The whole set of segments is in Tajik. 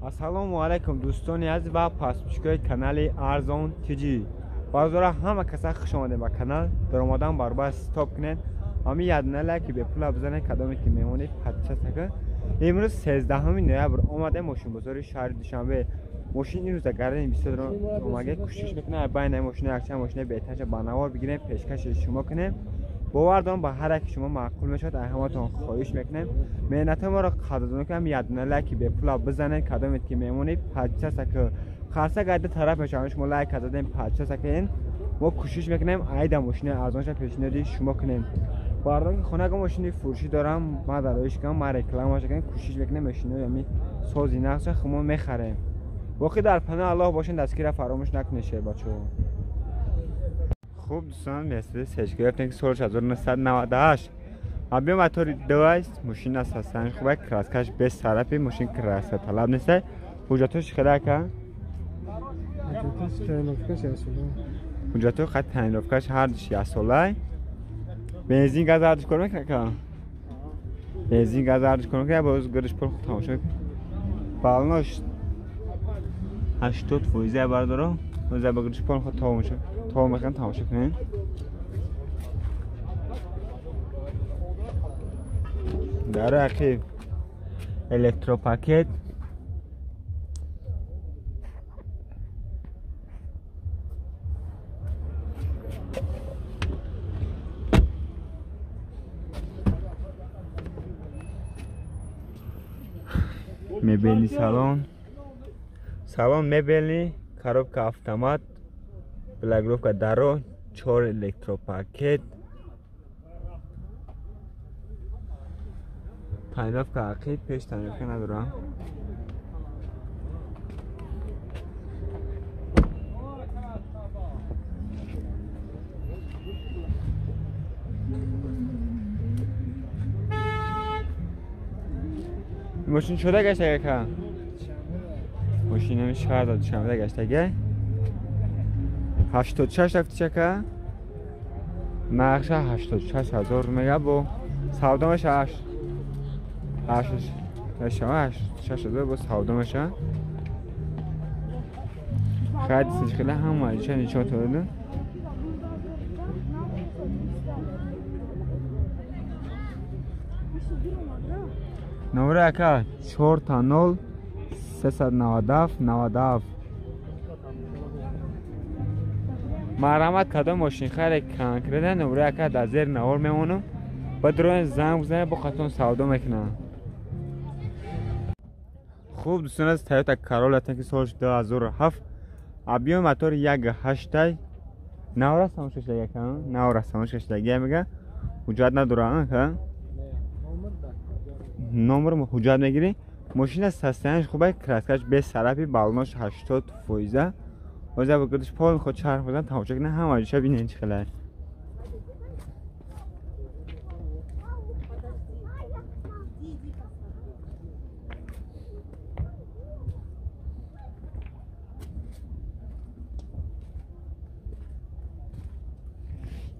Ассалому алайкум дӯстони азиз ва паспичкои канали Арзон ТЖ. Базора ҳама каса хуш омадем ба канал. Даромадан баробар стоп кунед. Ҳами ядна лайки бепула бизанед, кадоме ки мемонед подписаться. Имрӯз 13 ноябр омадем мошинбозори шаҳри Душанбе. Мошин имрӯз гарани бисёр омаге кӯшиш мекунем байни мошина якчанд мошина беҳтарша ба навор бигирем, пешкаши шумо кунем. Бовар дорам ба ҳар яки шумо маъқул мешавад. Ай ҳаматон хоҳиш мекунем меҳнатҳои моро қадрдонӣ кунем, ядна лайки бепула бизанед, кадомед ки мемонед подписаться ки қарса гайда тараф мешавад. Шумо лайк задем, подписаться кунед. Мо кӯшиш мекунем айда мошини арзонша пешниҳоди шумо кунем. Бардон ки хонага мошини фурӯшӣ дорам, ман дароиш кунам, ман рекламаша кунем, кӯшиш мекунем мошинои ами сози нақша хумо мехарем. Боқӣ дар паноҳи Аллоҳ бошед, дастгирия фаромӯш накунед, шербачаҳо. Хуб дӯстон, Мерседес С гирифтем ки соли 1998. Объем мотори 2 мошин аст, ҳастан хуб, краскаш без сарапи, мошин краска талаб нест. Ҳуҷҷатҳош хеле ака? Ҳуҷҷатҳои хат тонировкаш ҳар душ як сола. Бензин газ ҳар душ кор мекунад ака? Бензин газ ҳар душ кор мекунад, боз гириш пул хуб тамошо мекунад. Балнош 80% бардоро, боз ба гириш пул хуб тамошо то мехоҳем тамошо кунем. Дар ақиб электропакет, мебели салон, салон мебели, коробка автомат, блокировка даро, 4 электропакет, тонировка ақиб, пеш тонировка надорам. Мошин шуда гаштага ка? Мошин ҳами шаҳр Душанбе гаштага. 86 рафтичака? Нархша 86 ҳазор мега, бо савдо меша 86 ҳазор бо савдо меша. Хайд хеле ҳама ча нишон дода. Номери ака 4 0 397 97. Марҳамат, кадом мошинхаре конкретно номери ака дар зери навор мемонам, ба дроен занг бизанед, бо қатон савдо мекунам. Хуб дӯстон, аз Toyota Corolla ки соли 2007, объем мотор 1.8, наврас тамошо шудага ака, наврас тамошо шудага мега, ҳуҷҷат надора ака? Номер ҳуҷҷат мегирӣ. Мошина состояниш хуб, краскаш без сарапи, балнош 80%. Ҳозир ба гирдиш пол худ чарх бизан, тамошо кунед, ҳама ҷоша бинед чӣ хеле.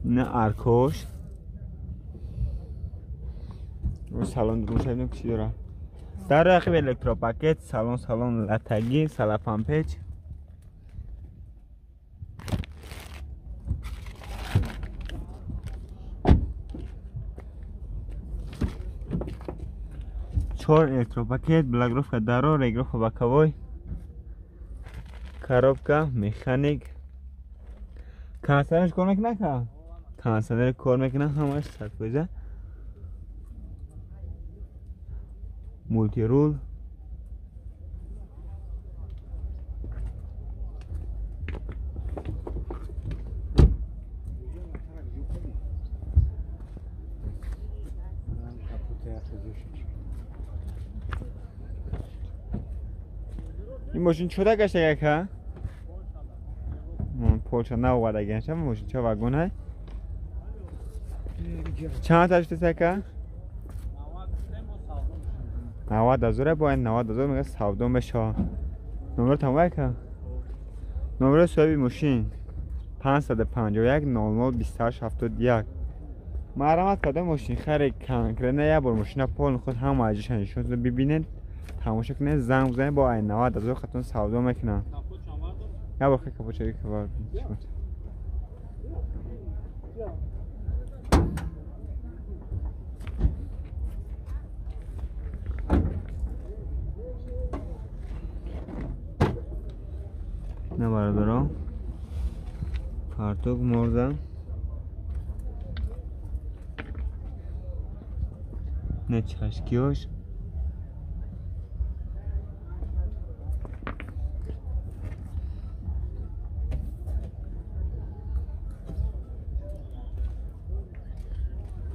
نه аркош. Салон дурун шавидем чӣ дорам. Дар рақиб электропакет, салон салон латагӣ, салафанпеч. Чор электропакет, блокировка даро, регировка боковой, коробка, механик. Кондиционерш кор мекунад ка? Кондиционер кор мекунад, ҳамаш 100%. Мултирул, ин мошин чуда гаштага ака? Полша наовардагаша, мошин ча вагон ҳай? Чанд та шудест ака? 90 ҳазор, бояд 90 ҳазор мега савдо мешавад. Номер тамом ака? Номери соҳиби мошин 551 00 28 71. Марҳамат, кадом мошинхаре конкретно як бор мошина пол худ ҳама аҷиша нишон бибинед. тамошо кунед, занг бизанед, бо ай 90 ҳазор хатон савдо мекунам. Я бор капочаги кавар. На бародарон, фартук морда. Не чашкиёш.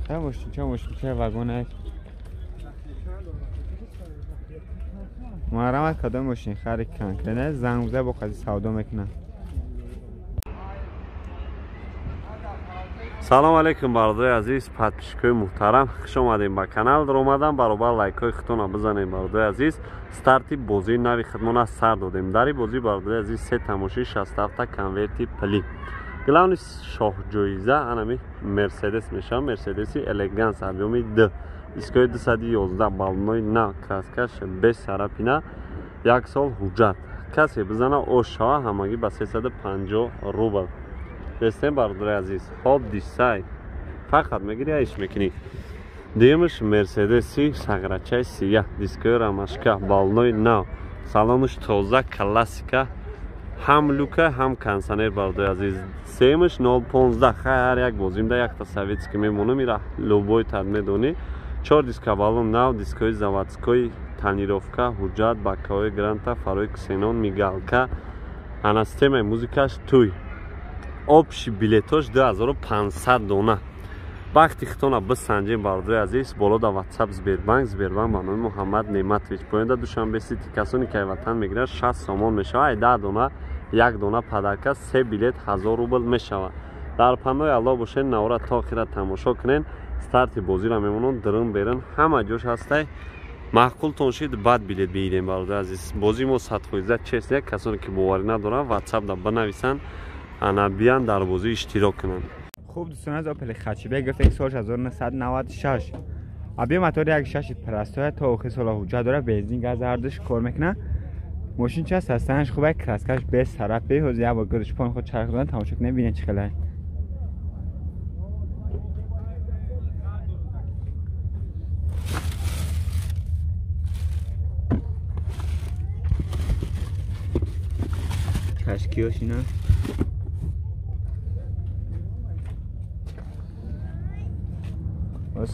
Ча мошинча вагонак. Марамат кадом мошин хари конкретно занг бизанед, бо қази савдо мекунам. Салом алейкум бародари азиз, подписчикои муҳтарам, хуш омадем ба канал. Дар омадан баробар лайкҳои худтонро бизанем бародари азиз. Старти бозии нави худмона сар додем. Дар ин бозӣ бародари азиз се тамоши 67 конверти пли. Главный шоҳҷоиза анами Мерседес мешавад, Мерседеси Элеганс объёми Д. Дискои 211, баллонои нав, краскаш без царапина, як сол ҳуҷҷат. Касе бизана ош шава, ҳамагӣ ба 350 рубл. Дестем бародари азиз, хоб дисай. Фақат мегири, айш мекунӣ. Дуюмаш Мерседеси сағрачаи сияҳ, дискои рамашка, баллонои нав, салонаш тоза, классика, ҳам люка, ҳам кондиционер бародари азиз. Сеюмаш 015, хай ҳар як бозимда якта советский мемонам, ира любой тад медонӣ. 4 диска баллон нав, дискои заводской, тонировка, ҳуҷҷат, бакаҳои гранта, фарои ксенон, мигалка, ана системаи музикаш туй. Общий билетош 2500 дона. Вақти хитона бисанҷем бародари азиз, боло да WhatsApp Сбербанк, Сбербанк ба номи Муҳаммад Неъматович. Поёнда Душанбе Сити, касоне ки ватан мегиранд 60 сомон мешавад, 10 дона, як дона подарка, се билет 1000 рубл мешавад. Дар панои Аллоҳ бошед, навора то охира тамошо кунед. Старти бозиро мемонам, дирин берин, ҳама ҷош ҳастай. Маъқултон шид, баъд билет бигирем бародари азиз. Бозии мо 100% честно, касоне ки боварӣ надоранд, WhatsApp да бинависанд, ана биян дар бозӣ иштирок кунанд. Хуб дӯстон, аз Опел хатчбек гирифта ки соли 1996. Объём мотори 1.6 простой, то охири сола ҳуҷҷат дорад, бензин, газ ҳардуш кор мекунад. Мошин ча состояниеш хуб, краскаш без царапи, ҳозир як бор гирдиш пон худ чарх додан, тамошо кунед, бинед чӣ хеле. Чашкиёш ина.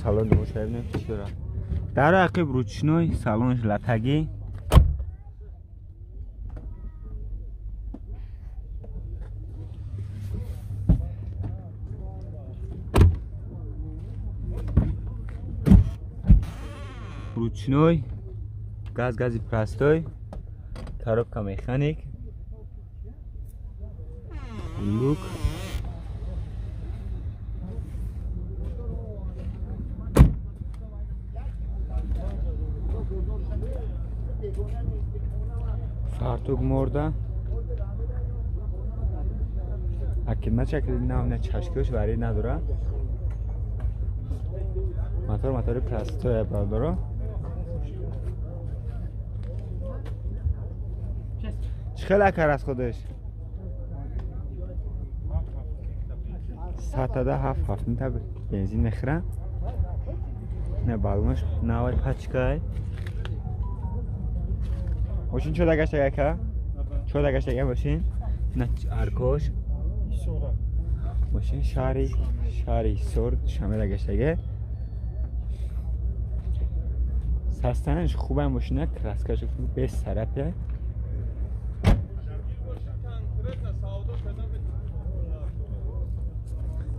Салон тамошо бинем чӣ дорад. Дар ақиб ручной, салонш латагӣ. Ручной, газ гази простой, коробка механик, люк. Фартук морда. Акидма чакли нав не чашкиёш вари надора. Мотор мотори простой бародаро. Чӣ хел акар аз худаш? 107 7 та бензин мехӯрам. Не баллонаш навай пачкай. Мошин чо дагаштага ака? Чо дагаштага мошин? На аркош. Мошин шаҳри Ҳисор Душанбе дагаштага. Состояниеш хуб мошина, краскаш без царапи.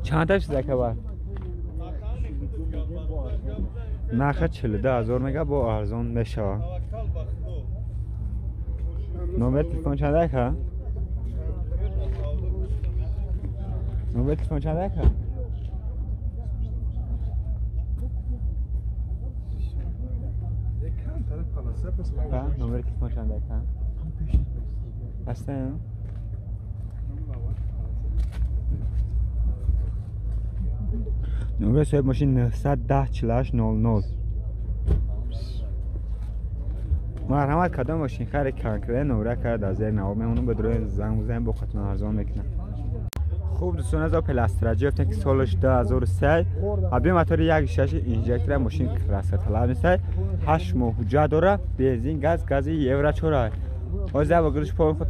Чанд та шуд ака бар? Нарха 42,000 мега, бо арзон мешавад. Номер телефон чанд ака? Номер телефон чанд ака? Номер телефон чанд ака? Ҳастем? Номер соҳиб мошин 910 48 00. Марҳамат кадом мошин хари конкрет нура кард аз зер навор мемонам ба дурӯи занг бизанем бо қатон арзон мекунам. Хуб дӯстон аз пластраҷи ёфтем ки солаш 2003 объем мотори 1.6 инжектора мошин краска талаб нест 8 моҳ ҳуҷҷат дора бензин газ гази евро 4. ҳозир бо гулш пой худ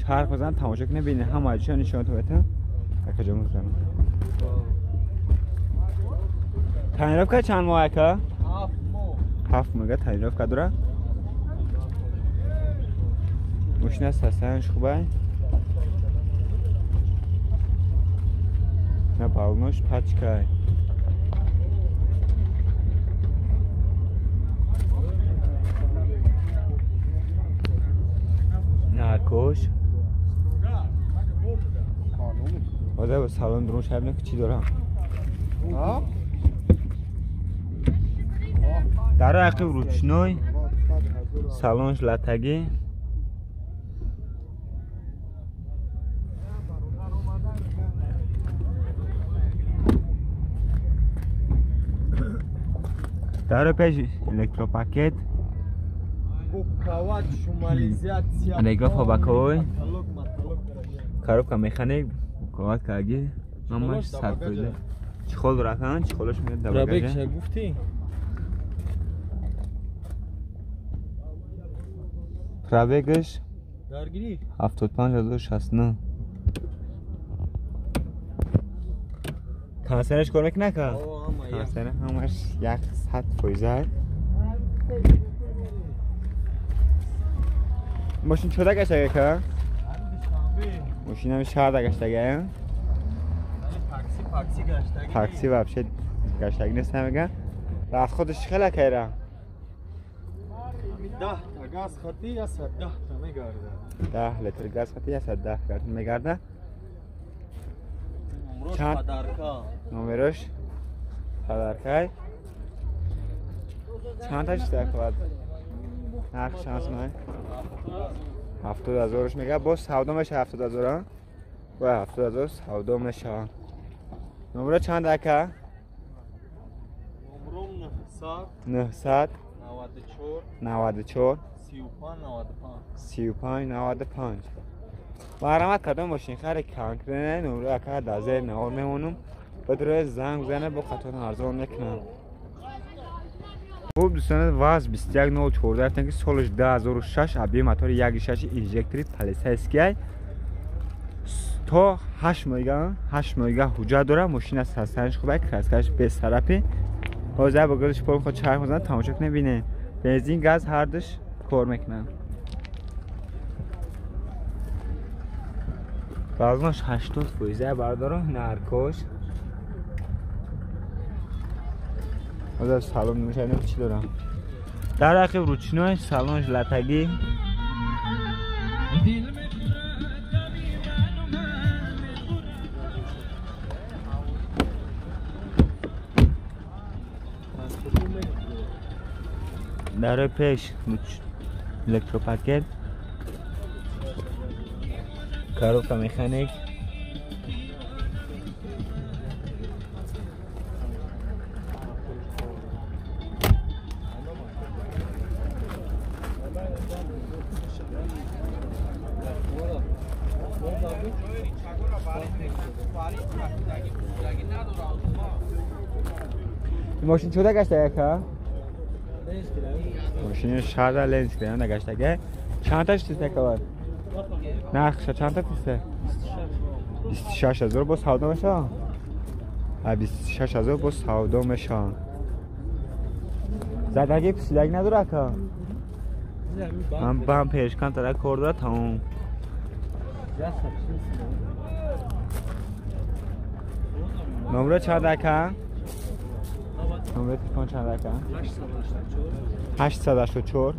чарх бизан тамошо кунем бинем ҳама ҷо нишон метам. Ака ҷо мезанам. Тонировка чанд моҳ ака? 7 моҳ. 7 моҳ тонировка дора. Мошина сасанш хубай. На балнош пачкай. Наркош. Ҳозир ба салон дурун шаб ки чӣ дорам. Дар ақиб ручной салонш латагӣ. Дар пеш электропакет. Регла бакой. Коробка механик, коват карги. Ҳамаш 100%. Чехол дорад, чехолаш меяд дар багажа. Пробег гуфтӣ? Пробегаш даргирӣ 75069. Консерваш кор мекунад ка? Консерв ҳамаш 100%. Мошин чода гаштага ка? Мошин ҳам шаҳрда гаштага. Такси гаштага. Такси вообще гаштаг нест мега. Расходаш хеле кайра? 10 та газ хати 110 та мегарда. 10 литр газ хати 110 та мегарда. Чанд подарка. Номерош подаркай. Чанд та чиз квад? Нарх шанс най? 70,000 мега. Боз савдо меша 70,000. Ва 70,000 савдо меша. Номеро чанд ака? Номером 900 94 94 35 95 35 95. Марҳамат кадом мошин хари конкрет номро ака дар зер навор мемонам. Ба дурӯи занг бизанед бо қатон арзон мекунам. Хуб дӯстон ВАЗ 21014 ки солаш 2006 объем мотори 1.6 инжектори полицейский то 8 моҳига 8 моҳига ҳуҷҷат дора. Мошина сасанш хубай краскаш бесарапи. ҳозир бо гулш пой худ чарх мезанад тамошо кунед бинед. Бензин газ ҳардуш кор мекунанд. Вазнаш 80% бардорам наркош. Ҳозир салон мешавем чӣ дорам. Дар ақиб ручной салонш латагӣ. Дар пеш электропакет. Коробка механик. Мошин чода гаштага ка? Мошин шаҳрда ленс кирам гаштага. Чанд та чиз такавад? Нархша чанд та писта? 26,000 боз савдо мешавад? 26,000 боз савдо мешавад. Задаги писидаги надорад ка? Ҳам бам пешкан тара кор дорад тамом. Номро чанд ака? Номро телефон чанд ака? 884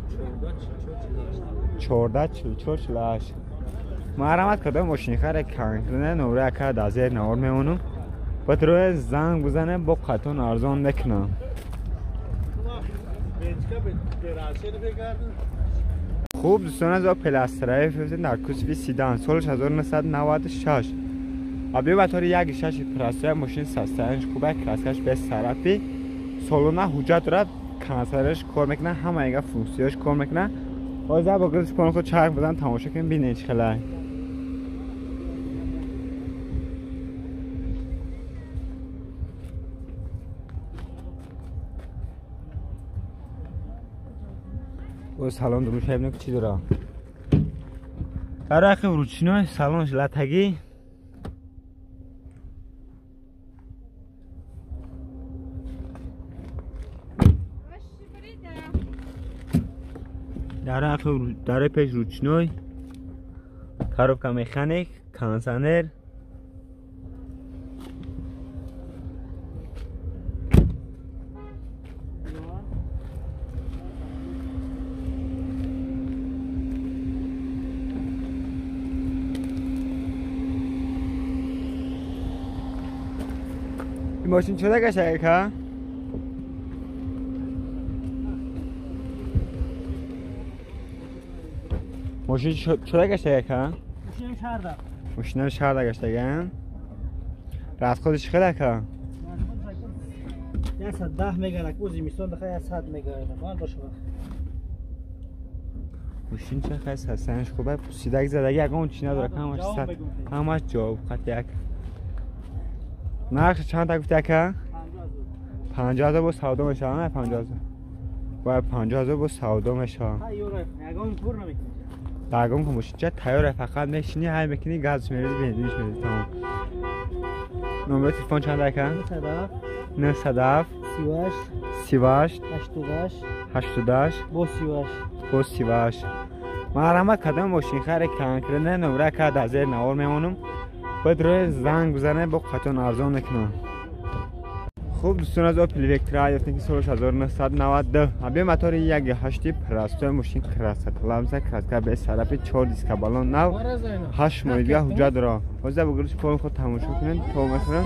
14 44 48. Марҳамат кадом мошин харе конкретно номро ака дар зер навор мемонам. Ба дурӯи занг бизанем бо қатон арзон мекунам. Хуб дӯстон аз пластраи фифтин дар кузови седан солаш 1996. Объем мотори 1.6 простая мошин састаянш хубай краскаш бесарапи. Солона ҳуҷҷат дорад, консерваш кор мекунад, ҳама яга функсияш кор мекунад. باز با گلش پانو خود چرخ بزن تماشا کنیم ببینید چه خلای. باز سلام درون شایب نکن چی داره. در اخیر روچینای سالونش لاتگی. در اخیر در پیش روچینای коробка механик кондиционер. ماشین چه گشته که؟ ماشین چه گشته که؟ ماشین شهر. ماشین شهر گشته. رات خودش خیلی که؟ 110 میگه کو زمستان دخه 100 میگه من باشه. ماشین چه خیلی حسنش خوبه پوسیدک زدگی اگه اون چی نداره همش صد همش جواب خط یک. نرخ چند تا گفتی که؟ 50,000 با سودا میشه نه 50,000 باید 50,000 با سودا میشه. یگان کور نمیکنی. داغون که ماشین چه تیاره فقط میشینی های میکنی گاز میریزی بنزینش میریزی تمام. نمره تلفن چند که؟ 907 38 38 88 88 با 38 با 38. مرحمت کدام ماشین خره کنکرنه نمره که در زیر نوار میمونم. باید روی زنگ بزنه با قطعا ارزان نکنم. خوب دوستان از اپل وکترا یافتیم که سال 1992 ابی موتور 1.8 پرستو ماشین کراسه طلبزه کراسکا به سرپ 4 دیسک بالون نو 8 ماه دیگه حجت را باز بگرش پول خود تماشا کنین تا مثلا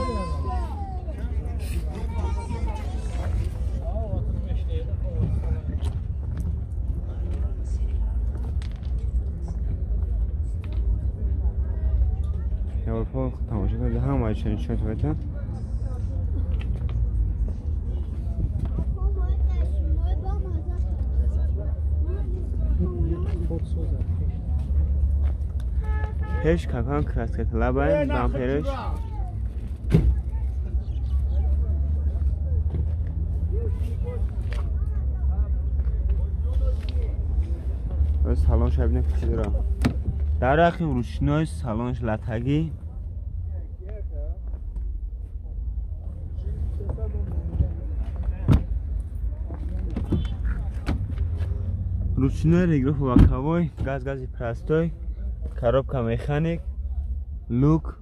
یا پول خود تماشا کنید هم چنین شد بهتون. پیش کاکان کراسکه طلبه بامپرش سالن شبینه کچی داره در اخیر روشنای سالنش لاتگی. ручной реграф боковой, газ гази простой, коробка механик, люк.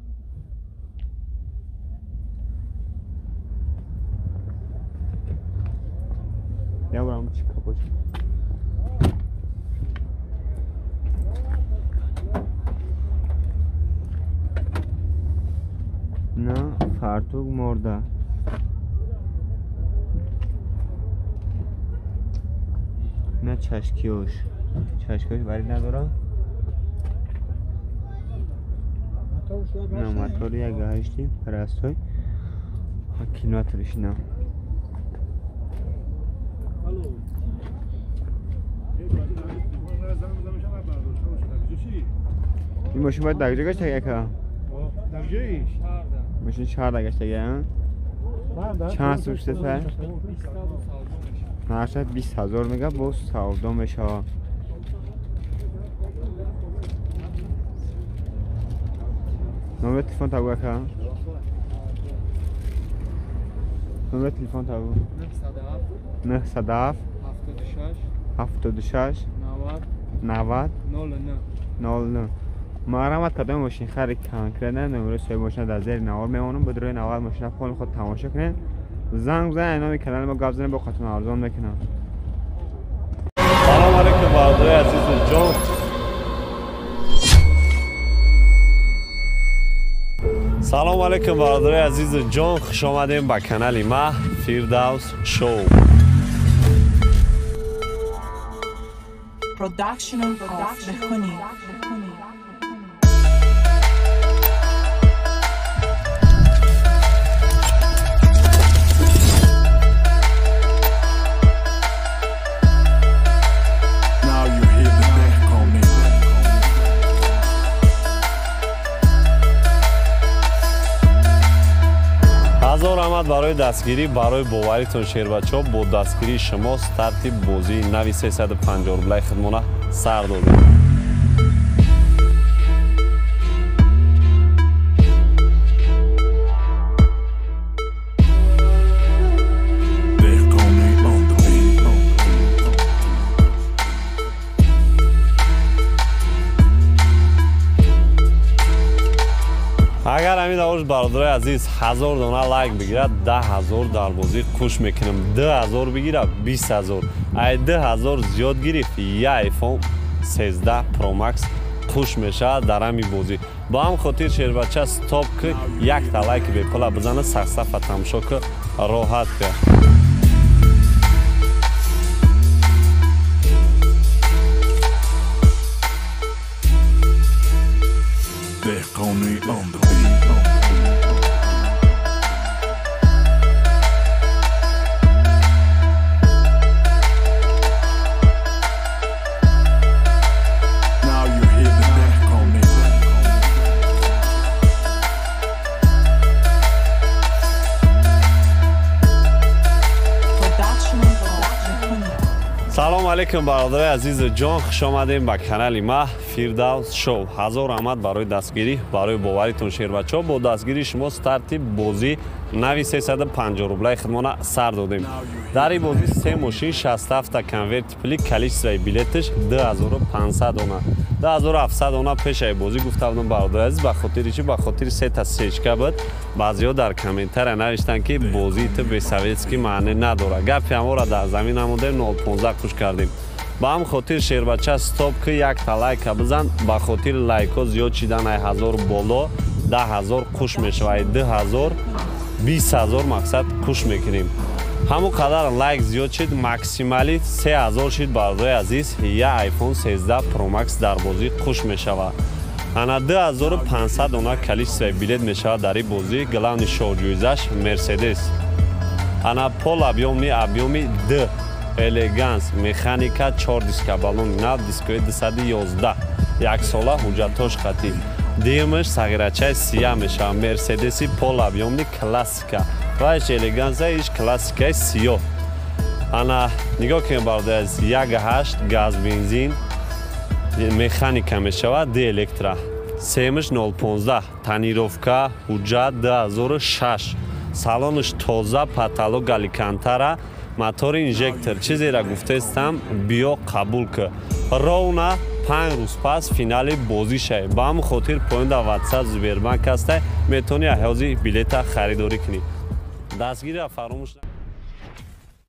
Я брам капот. На фартук морда. نه چشکیوش چشکیوش ولی ندارم. نه موتور یک هشتی پرستوی کیلومترش نه. این ماشین باید در کجا گشت که؟ ماشین شهر گشت که چند سوشته سر؟ نرخش 20,000 میگه با سودا میشه. نمره تلفن تا بگو که؟ نمره تلفن تا بگو 907 76 90 99. مرحمت کدام ماشین خرید کنکرنه نمره سوی ماشین در زیر نوار میمونم. به روی نوار ماشین پول خود تماشا کنین. زنگ بزن نام کانال ما گپ زنیم با خاتون ارزان میکنم. سلام علیکم برادرای عزیز جان. سلام علیکم برادرای عزیز جان، خوش آمدین به کانال ما فردوس شو. Production of Lehoni. Now you hear the Раҳмат барои дастгирӣ, барои боваритон шербачаҳо. Бо дастгирии шумо старти бозии нави 350 рублаи худмона сар додем. Агар ҳамин давош бародарои азиз 1000 дона лайк бигирад, 10000 дар бозӣ қуш мекунам. 2000 бигирад, 20000. Ай 2000 зиёд гирифт, я iPhone 13 Pro Max қуш мешавад дар ҳамин бозӣ. Ба ҳам хотир шербача стоп ки якта лайки бепула бизана, сахсафа тамошо ки роҳат ки. Dehqani on the beat. Now you hear the Dehqani. Production of Dehqani. Салом алейкум бародарои азизу ҷон, хуш омадем ба канали ма Фирдавс Шоу. 1000 раҳмат барои дастгирӣ, барои боваритон шербачаҳо. Бо дастгирии шумо старти бозӣ нави 350 рублаи худмона сар додем. Дар ин бозӣ се мошин, 67 конверти пули, количествои билеташ 2500 дона. 2700 дона пешаи бозӣ гуфта будам бародари азиз, ба хотири чӣ? Ба хотири сета сечка буд. Баъзеҳо дар комментария навиштанд, ки бозии ту бесоветский маъне надорад. Гапи ҳаморо дар замин намондем, 015 қуш кардем. Ба ҳам хотир шербача стоп ки якта лайка бизан, ба хотири лайкҳо зиёд шидан ай 1000 боло 10000 қуш мешавад, ай 2000 20000 мақсад қуш мекунем. Ҳамон қадар лайк зиёд шид, максимали 3000 шид бародарои азиз, я iPhone 13 Pro Max дар бозӣ қуш мешавад. Ана 2500 дона количествои билет мешавад дар ин бозӣ. Главный шоҳҷоизаш Мерседес. Ана пол объёмни объёми Д элеганс механика 4 диска баллон нав дискои 211 яксола ҳуҷҷатош қатӣ. Дуюмаш сағирачаи сия мешавад, Мерседеси пол объёмни классика. Вайш элеганса, иш классикаи сиёҳ. Ана нигоҳ кунед бародари азиз, 1.8 газ бензин механика мешавад, д электро. Сеюмаш 0.15 тонировка ҳуҷҷат 2006 салонаш тоза, потолок алькантара, мотори инжектор. Чизеро гуфтаистам, биё қабул ки. Ровна 5 рӯз пас финали бозӣ шавед. Ба ҳамин хотир поён дар WhatsApp Сбербанк ҳастай, метавонӣ ҳози билета харидорӣ кунӣ. Дастгириро фаромӯш